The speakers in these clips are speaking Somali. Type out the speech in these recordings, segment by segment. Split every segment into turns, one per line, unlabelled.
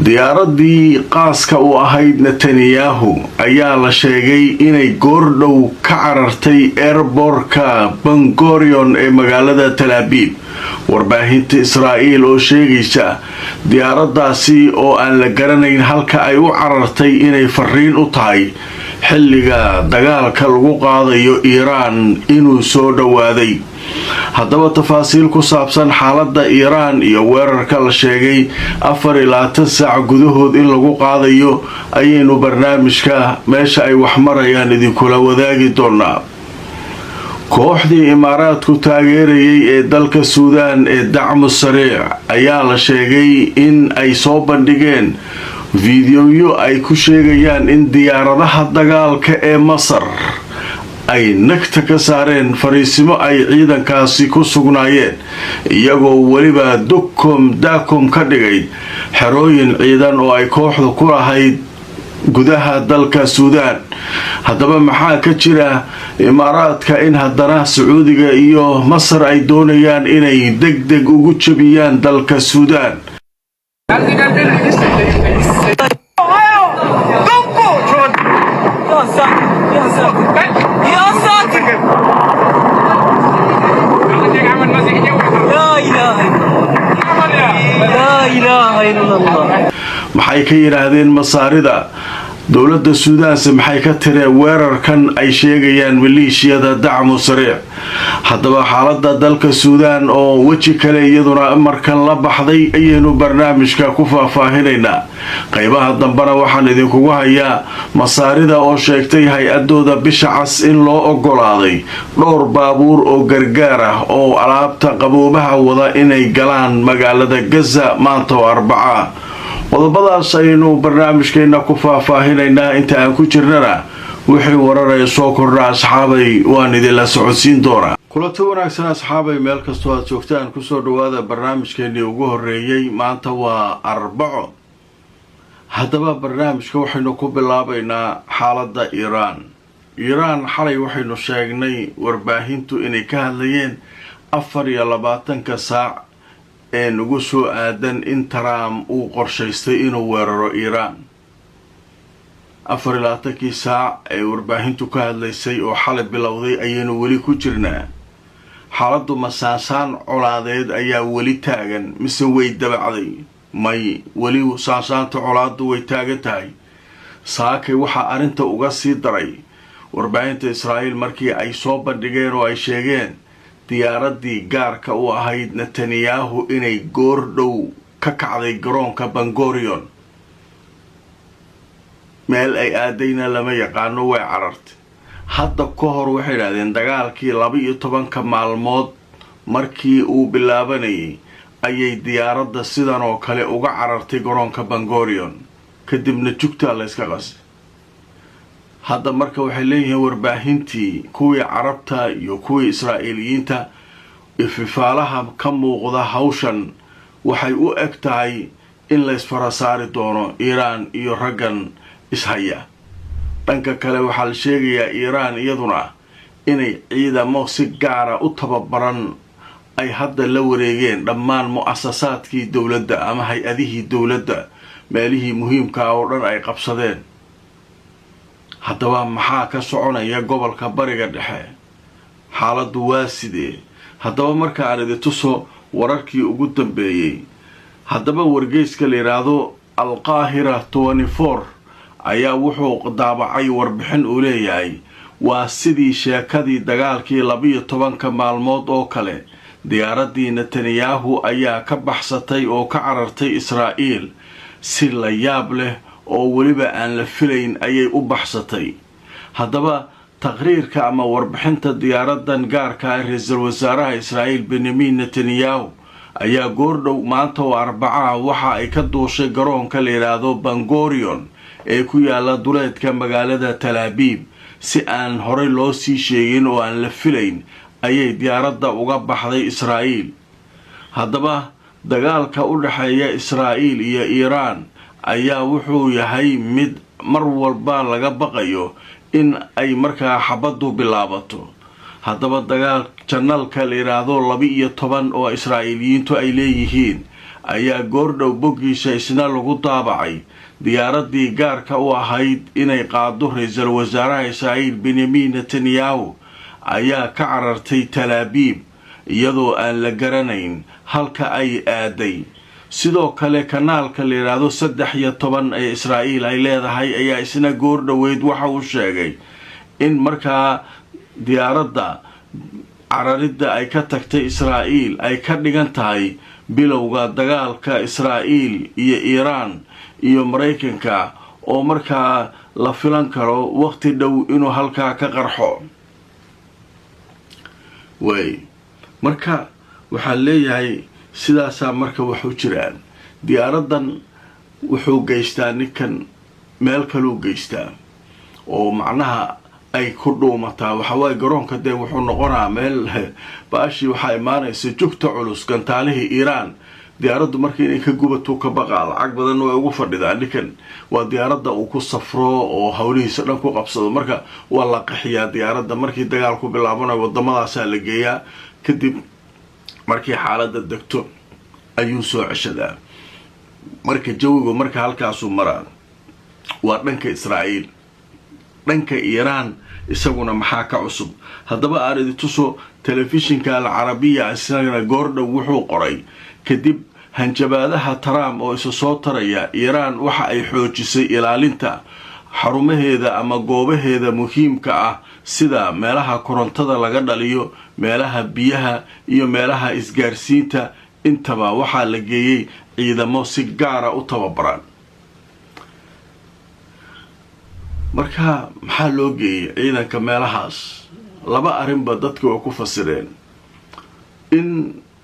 Diyaaradii qaaska u ahayd Netanyahu ayaa la sheegay inay goordhow ka carartay airport-ka Ben Gurion ee magaalada Tel Aviv. Warbaahinta Israa'iil oo sheegaysa diyaaraddaasi oo aan la garanayn halka ay u carartay inay fariin u tahay xilliga dagaalka lagu qaadayo Iiraan inuu soo dhowaaday. Haddaba, tafaasiil ku saabsan xaaladda Iiraan iyo weerarka la sheegay 24 saac gudahood in lagu qaadayo ayaynu barnaamijka meesha ay wax marayaan idinkula wadaagi doonaa. Kooxdii Imaaraadku taageerayay ee dalka Suudaan ee Dacmu Sariic ayaa la sheegay in ay soo bandhigeen fiidiyoyo ay ku sheegayaan in diyaaradaha dagaalka ee Masar ay nagta ka saareen fariisimo ay ciidankaasi ku sugnaayeen, iyagoo weliba dukom daakom ka dhigay xerooyin ciidan oo ay kooxdu ku lahayd gudaha dalka Suudaan. Haddaba, maxaa ka jira Imaaraadka in haddana Sacuudiga iyo Masar ay doonayaan inay deg deg ugu jebiyaan dalka Suudaan?
يا ساتر يا ساتر يا ساتر، لا اله الا الله، لا اله الا الله.
Maxay ka yidhaahdeen Masaarida? Dowladda Suudaanse maxay ka tireen weerarkan ay sheegayaan maleeshiyada Dacmu Sariic? Haddaba, xaalada dalka Suudaan oo weji kale iyaduna markan la baxday ayaynu barnaamijka ku faahfaahinaynaa. Qeybaha dambena waxaan idinkugu hayaa Masaarida oo sheegtay hay-adooda Bisha Cas in loo ogolaaday dhowr baabuur oo gargaar ah oo alaabta qaboobaha wada inay galaan magaalada Gaza maanta oo Arbaca. Qodobadaas ayaynu barnaamijkeena ku faahfaahinaynaa. Inta aan ku jirnana, wixii wararaya soo kordha, asxaabay, waan idinla socodsiin doonaa. Kulanti wanaagsan, asxaabay, meel kastoo aad joogtaan, kusoo dhawaada barnaamijkeenii ugu horeeyey. Maanta waa Arbaco. Haddaba, barnaamijka waxaynu ku bilaabaynaa xaaladda Iiraan. Iiraan xalay waxaynu sheegnay warbaahintu inay ka hadlayeen 24-ka saac ee nagu soo aadan in Trump uu qorshaystay inuu weeraro Iiraan. 24-kii saac ee warbaahintu ka hadlaysay oo xalay bilowday ayaynu weli ku jirnaa. Xaaladdu masaansaan colaadeed ayaa weli taagan mise way dabacday? May, weli saansaanta colaaddu way taagan tahay. Saakay waxaa arrinta uga sii daray warbaahinta Israa'iil markii ay soo bandhigeen oo ay sheegeen diyaaraddii gaarka u ahayd Netanyahu inay goor dhow ka kacday garoonka Ben Gurion. Meel ay aadayna lama yaqaano, way carartay. Hadda ka hor waxay idhahdeen dagaalkii 12-ka maalmood markii uu bilaabanayay ayay diyaaradda sidan oo kale uga carartay garoonka Ben Gurion, kadibna jugtaa la yska qasay. Hadda marka waxay leeyihiin warbaahintii, kuwii Carabta iyo kuwii Israa'iiliyiinta, ififaalaha ka muuqda hawshan waxay u eg tahay in la isfara saari doono Iiraan iyo raggan ishaya. Dhanka kale, waxaa la sheegayaa Iiraan iyaduna inay ciidamo si gaara u tababaran ay hadda la wareegeen dhammaan mu-asasaadkii dowladda ama hay-adihii dowladda, meelihii muhiimkaa oo dhan ay qabsadeen. Haddaba, maxaa ka soconaya gobolka Bariga Dhexe? Xaaladdu waa sidee? Haddaba, marka aan idin tuso wararkii ugu dambeeyey. Haddaba, wargeyska la yidhaahdo Alqaahira 24 ayaa wuxuu daabacay warbixin uu leeyahay waa sidii sheekadii dagaalkii 12-ka maalmood oo kale, diyaaraddii Netanyahu ayaa ka baxsatay oo ka carartay Israa'iil. Si la yaab leh oo weliba aan la filayn ayay u baxsatay. Haddaba, taqriirka ama warbixinta diyaaradan gaarka ah ra-iisul wasaaraha Israa'iil Benyamin Netanyahu ayaa goordhow maanta oo Arbacaha waxa ay ka duushay garoonka la yidhaahdo Ben Gurion ee ku yaala duleedka magaalada Tel Aviv. Si aan horey loo sii sheegin oo aan la filayn ayay diyaaradda uga baxday Israa'iil. Haddaba, dagaalka u dhexeeya Israa'iil iyo Iiraan ayaa wuxuu yahay mid mar walba laga baqayo in ay markaa xabaddu bilaabato. Haddaba, dagaal janalka la yidhaahdo 12 oo Israa'iiliyiintu ay leeyihiin. Ayaa goordhow boggiisa isna lagu daabacay diyaaradii gaarka u ahayd inay qaado ra-iisul wasaaraha Israa'iil Benyamin Netanyahu ayaa ka carartay Talaabiib, iyadoo aan la garanayn halka ay aaday. Sidoo kale kanaalka la yidhaahdo 13 ee Israa'iil ay leedahay ayaa isna goor dhoweyd waxa uu sheegay in markaa diyaaradda cararidda ay ka tagtay Israa'iil ay ka dhigan tahay bilowga dagaalka Israa'iil iyo Iiraan iyo Maraykanka, oo markaa la filan karo waqti dhow inuu halkaa ka qarxo. Way marka waxaan leeyahay sidaasaa marka wax u jiraan. Diyaaraddan wuxuu geystaa ninkan meel kaluu geystaa oo macnaha ay ku dhuumataa. Waxawaaye garoonka dee wuxuu noqonaa meel baashii waxaa imaanaysa jugta culus, gantaalihii Iiraan. Diyaaraddu marka inay ka gubatuu ka baqaa. Lacag badanna way ugu fadhidaa ninkan. Waa diyaaradda uu ku safro oo howlihiisa dhan ku qabsado. Marka waa la qaxiyaa diyaaradda markii dagaalku bilaabanayo, waddamadaasaa la geeyaa. Kadib markii xaaladda degto ayuu soo ceshadaa. Marka jawigu marka halkaasuu maraa. Waa dhanka Israa'iil. Dhanka Iiraan isaguna maxaa ka cusub? Haddaba aan idi tuso. Telefishinka Alcarabiya isagana goordhow wuxuu qoray: kadib hanjabaadaha Trump oo isa soo taraya, Iiraan waxa ay xoojisay ilaalinta xarumaheeda ama goobaheeda muhiimka ah, sida meelaha korontada laga dhaliyo, meelaha biyaha iyo meelaha isgaarsiinta. Intaba waxaa la geeyey ciidamo si gaara u tababaran. Marka maxaa loo geeyey ciidanka meelahaas? Laba arrinba dadki way ku fasireen: in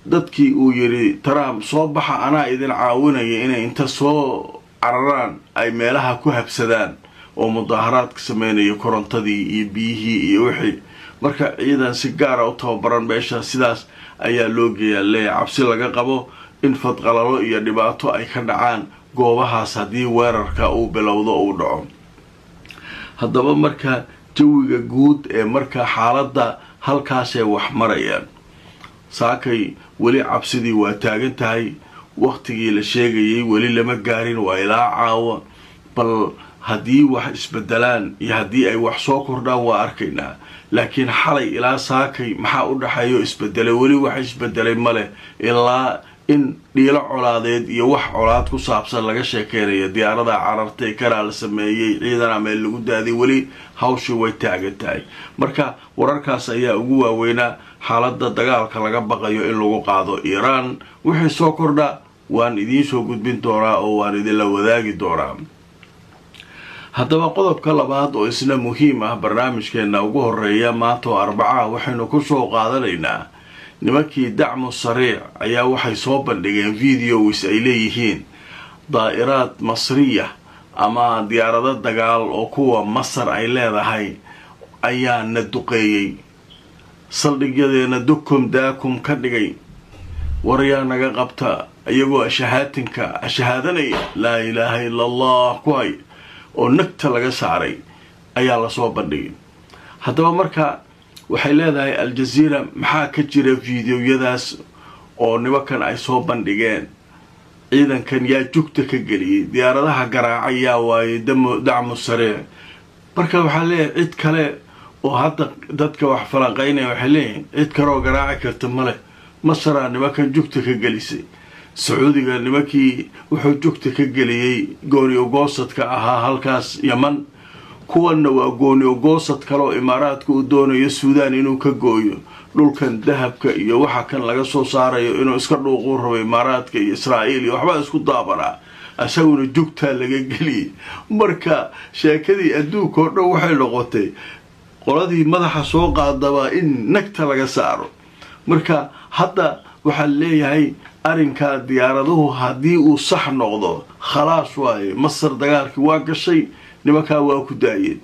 dadkii uu yidhi Trump "Soo baxa, anaa idin caawinaya" inay inta soo cararaan ay meelaha ku habsadaan oo mudaaharaadka sameynaya, korontadii iyo biyihii iyo wixii. Marka ciidan si gaara u tababaran meesha sidaas ayaa loo geeyaa, leeya cabsi laga qabo in fadqalalo iyo dhibaato ay ka dhacaan goobahaas haddii weerarka uu bilowdo, uu dhaco. Haddaba marka jawiga guud ee marka xaaladda halkaasay wax marayaan. Saakay weli cabsidii waa taagan tahay. Waktigii la sheegayay weli lama gaarin, waa ilaa caawa. Bal haddii wax isbedelaan iyo haddii ay wax soo kordhaan waa arkaynaa. Laakiin xalay ilaa saakay maxaa u dhexeeyo isbedelay? Weli wax isbedelay maleh, ilaa in dhiilo colaadeed iyo wax colaad ku saabsan laga sheekeynayo. Diyaaradaa carartay, karaa la sameeyey, ciidana meel lagu daaday, weli hawshii way taagan tahay. Marka wararkaas ayaa ugu waaweynaa xaaladda dagaalka laga baqayo in lagu qaado Iiraan. Wixii soo kordha waan idiin soo gudbin doonaa oo waan idinla wadaagi doonaa. Haddaba qodobka labaad oo isna muhiim ah, barnaamijkeena ugu horeeya maanta oo Arbacaha, waxaynu ku soo qaadanaynaa nimankii Dacmu Sariic ayaa waxay soo bandhigeen videos ay leeyihiin daa'iraad Masriya ama diyaarado dagaal oo kuwa Masar ay leedahay ayaa na duqeeyey, saldhigyadeena dukum daakum ka dhigay, waryaa naga qabta, iyagoo shahaatinka shahaadanaya "Laa ilaaha ila Allah" ku hay oo nagta laga saaray ayaa lasoo bandhigay. Haddaba marka waxay leedahay Al-Jazeera: maxaa ka jira videoyadaas oo nimankan ay soo bandhigeen? Ciidankan yaa jugta ka geliyey? Diyaaradaha garaacay yaa waayey? Dacmu Sariic marka waxaa leeyahay cid kale oo hadda dadka wax falanqaynaya waxay leeyihiin cid kaleoo garaaci karta male. Masaraa nimankan jugta ka gelisay. Sacuudiga nimankii wuxuu jugta ka geliyey gooni ogoosadka ahaa halkaas Yaman. Kuwanna waa gooni ogoosad kale oo Imaaraadka uu doonayo Suudaan inuu ka gooyo dhulkan dahabka iyo waxa kan laga soo saarayo, inuu iska dhuuquu rabo Imaaraadka iyo Israa'iil iyo waxbaa isku daabanaa. Isaguna jugtaa laga geliyey. Marka sheekadii adduunka oo dhan waxay noqotay qoladii madaxa soo qaadabaa in nagta laga saaro. Marka hadda waxaa leeyahay arrinkaa diyaaraduhu haddii uu sax noqdo, khalaas waaye, Masar dagaalkii waa gashay, nimankaa waa ku daayeen.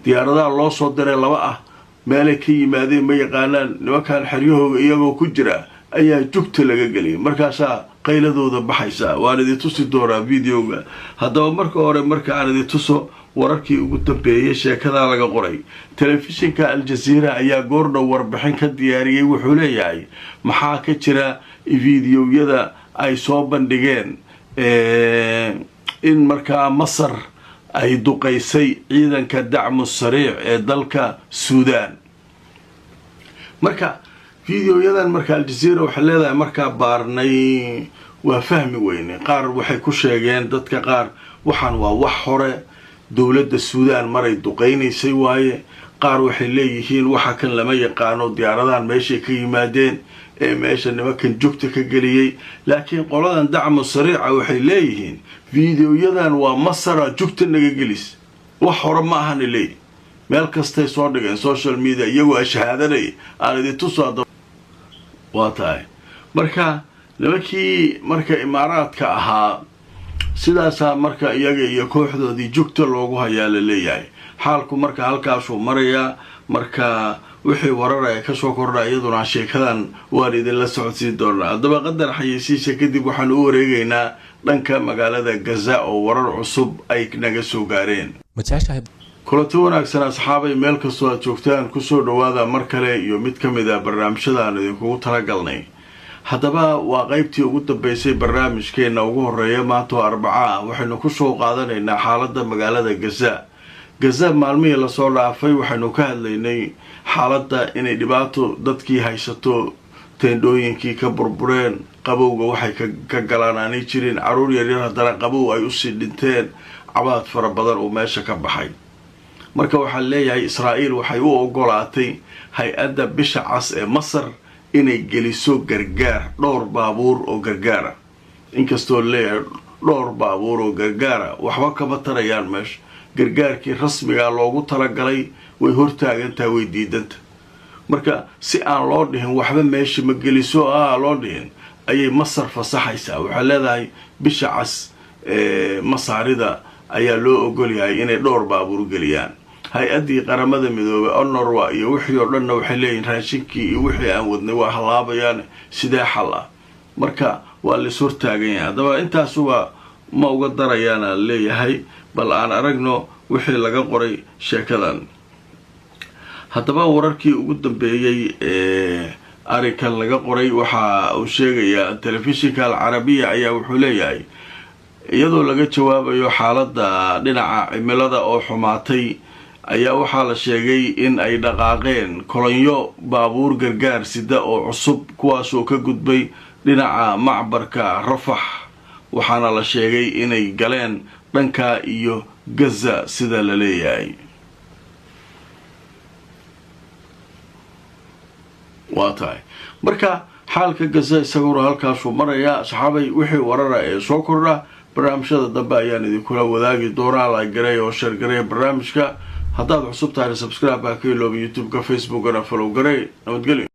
Diyaaradaha loo soo diray laba ah, meelay ka yimaadeen ma yaqaanaan. Nimankan xeryahooga iyagoo ku jira ayaa jugta laga geliyay. Markaasaa Qayladooda baxaysa waan idin tusi doonaa videoga. Haddaba marka hore, marka aan idin tuso wararkii ugu dambeeyay sheekadaa laga qoray, telefishinka Al-Jaziira ayaa goordhow warbixin ka diyaariyey. Wuxuu leeyahay, maxaa ka jira videoyada ay soo bandhigeen in markaa Masar ay duqaysay ciidanka Dacmu Sariic ee dalka Suudaan? Marka videoyadan, marka Al-Jaziira waxay leedahay, markaa baarnay waa fahmi weyne. Qaar waxay ku sheegeen, dadka qaar, waxaan waa wax hore, dowladda Suudaan maray duqaynaysay waaye. Qaar waxay leeyihiin waxa kan lama yaqaano, diyaaradahan meeshay ka yimaadeen ee meesha nimankan jugta ka geliyey. Laakiin qoladan Dacmu Sariica waxay leeyihiin videoyadan waa Masara jugta naga gelis, wax hore ma ahana leeyi. Meel kastay soo dhigeen social media iyagoo ashahaadanaya. Aan idin tuso. Waa tahay, marka nimankii marka Imaaraadka ahaa sidaasaa marka iyaga iyo kooxdoodii jugta loogu hayaa la leeyahay. Xaalku marka halkaasuu marayaa. Marka wixii wararaya kasoo kordha iyaduna sheekadan waan idinla socodsiin doonaa. Haddaba qadar xayeysiisha kadib waxaanu u wareegaynaa dhanka magaalada Gaza oo warar cusub ay naga soo gaareen. Kulanti wanaagsan, asxaabay, meel kastoo aad joogtaan, kusoo dhawaada mar kale iyo mid ka mid a barnaamijyada aan idinkugu talagalnay. Haddaba waa qeybtii ugu dambeysay barnaamijkeena ugu horeeya. Maanta oo Arbaca ah waxaynu kusoo qaadanaynaa xaaladda magaalada Gaza. Gaza maalmihii lasoo dhaafay waxaynu ka hadlaynay xaaladda inay dhibaato dadkii haysato, teendhooyinkii ka burbureen, qabowga waxay ka galaan aanay jirin, caruur yaryar haddana qabow ay usii dhinteen, cabaad fara badan uu meesha ka baxay. Marka waxaa leeyahay Israa'iil waxay u ogolaatay hay-adda Bisha Cas ee Masar inay geliso gargaar, dhowr baabuur oo gargaara. Inkastoo leeyahay dhowr baabuur oo gargaara waxba kama tarayaan meesha, gargaarkii rasmigaa loogu talagalay way hortaagantaha, way diidanta. Marka si aan loo dhihin waxba meesha ma geliso a loo dhihin ayay Masar fasaxaysaa. Waxay leedahay Bisha Cas ee Masaarida ayaa loo ogolyahay inay dhowr baabuur geliyaan. Hay-addii Qaramada Midoobay UNRWA iyo wixii oo dhanna waxay leeyihin raashinkii iyo wixii aan wadnay waa halaabayaan, sidee xal ah? Marka waa lais hortaagan yahay. Haddaba intaasuba ma uga darayaana leeyahay. Bal aan aragno wixii laga qoray sheekadan. Haddaba wararkii ugu dambeeyey ee arrinkan laga qoray waxa uu sheegayaa telefishinka Alcarabiya ayaa wuxuu leeyahay, iyadoo laga jawaabayo xaaladda dhinaca cimilada oo xumaatay, ayaa waxaa la sheegay in ay dhaqaaqeen kolonyo baabuur gargaar sida oo cusub, kuwaasoo ka gudbay dhinaca macbarka Rafax, waxaana la sheegay inay galeen dhanka iyo Gaza sida la leeyahay. Waa tahay, marka xaalka Gaza isaguna halkaasuu marayaa. Asxaabay, wixii warara ee soo kordha barnaamijyada dambe ayaan idinkula wadaagi doonaa. Like gareey oo share gareeya barnaamijka. Haddaad cusub tahayna subscribe ha ka ilooba YouTube-ka, Facebookana follow garey. Nabadgelyo.